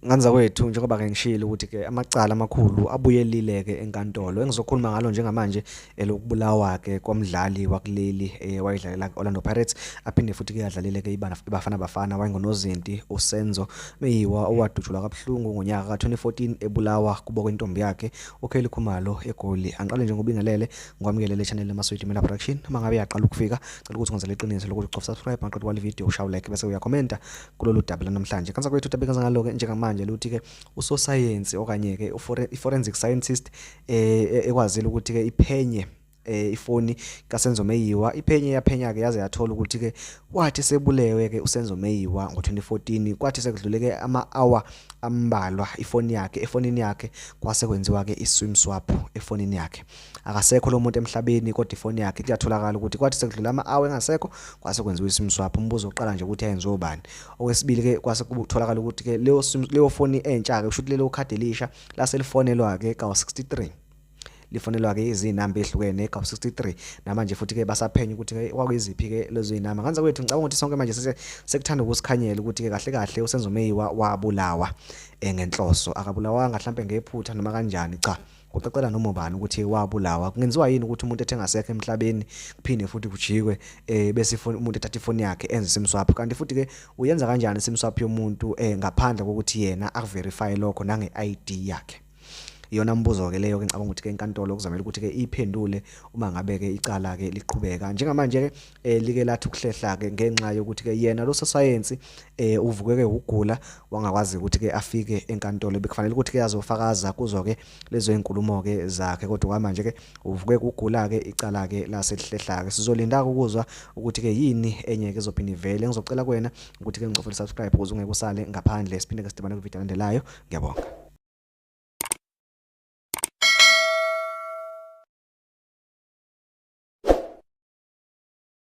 Ngane zakwethu, njengoba-ke ngishilo ukuthi-ke amacala amakhulu abuyelile-ke enkantolo. Engizokhuluma ngalo njengamanje elokubulawa-ke komdlali wakuleli wayedlalela Orlando Pirates, aphinde futhi-ke adlalele-ke iBafana Bafana, wayengunozinti uSenzo Meyiwa owadutshulwa kabuhlungu ngonyaka ka-2014 ebulawa kubo kwentombi yakhe uKelly Khumalo eGoli. Angiqale nje ngubingelele ngwamukele le channel yamaSwidi Media Production. Uma ngabe yaqala ukufika, cela ukuthi ungenzele iqiniso lokuthi ucofa subscribe maqeda kwale video ushaye like bese uyakhomenta kulolu daba lanamhlanje. Kanti kwethu udaba engenza ngalo-ke njengamanje luthi-ke usosayensi okanye-ke i-forensic scientist ekwazile ukuthi-ke iphenye ifoni kaSenzo Meyiwa, iphenye yaphenya-ke yaze yathola ukuthi-ke wathi sebulewe-ke uSenzo Meyiwa ngo-2014, kwathi sekudlule-ke ama-hour ambalwa ifoni yakhe efonini yakhe kwase kwenziwa-ke i-swim swap efonini yakhe. Akasekho lo muntu emhlabeni, kodwa ifoni yakhe kuyatholakala ukuthi kwathi sekudlula ama-hour engasekho kwase kwenziwa i-sim swap. Umbuzo oqala nje ukuthi yayenziwa ubani. Okwesibili-ke kwase kutholakala ukuthi-ke leyo foni entsha-ke, kusho ukuthi lelo khadi elisha lase lifonelwa-ke kawu-63, lifonelwa-ke izinamba ehlukene kawu-63. Namanje futhi-ke basaphenya ukuthi-ke kwakuyiziphi-ke lezo zinamba. Ngane zakwethu, ngicabanga ukuthi sonke manje sekuthanda ukusikhanyela ukuthi-ke kahle kahle uSenzo Meyiwa wabulawa ngenhloso, akabulawanga hlampe ngephutha noma kanjani. Cha, kucacela noma ubani ukuthi wabulawa. Kungenziwa yini ukuthi umuntu ethe engasekho emhlabeni kuphinde futhi kujikwe bese umuntu ethatha ifoni yakhe enze sim swap? Kanti futhi ke uyenza kanjani sim swap yomuntu ngaphandle kokuthi yena akuverify lokho nange ID yakhe? Iyona mbuzo ke leyo ke ngicabanga ukuthi ke inkantolo kuzamela ukuthi ke iphendule uma ngabe ke icala ke liqhubeka. Njengamanje ke like lathi ukuhlehla ke ngenxa yokuthi ke yena lo sosayensi uvukeke ugula, wangakwazi ukuthi ke afike enkantolo. Bekufanele ukuthi ke azofakaza kuzo ke lezo inkulumo ke zakhe, kodwa kwamanje ke uvuke kugula ke, icala ke laselihlehla ke. Sizolinda ukuzwa ukuthi ke yini enye ke ezophinda ivele. Ngizocela kuwena ukuthi ke ngicofele subscribe ukuze ungeke usale ngaphandle. Siphinde ke sidibane kwivideo elandelayo. Ngiyabonga.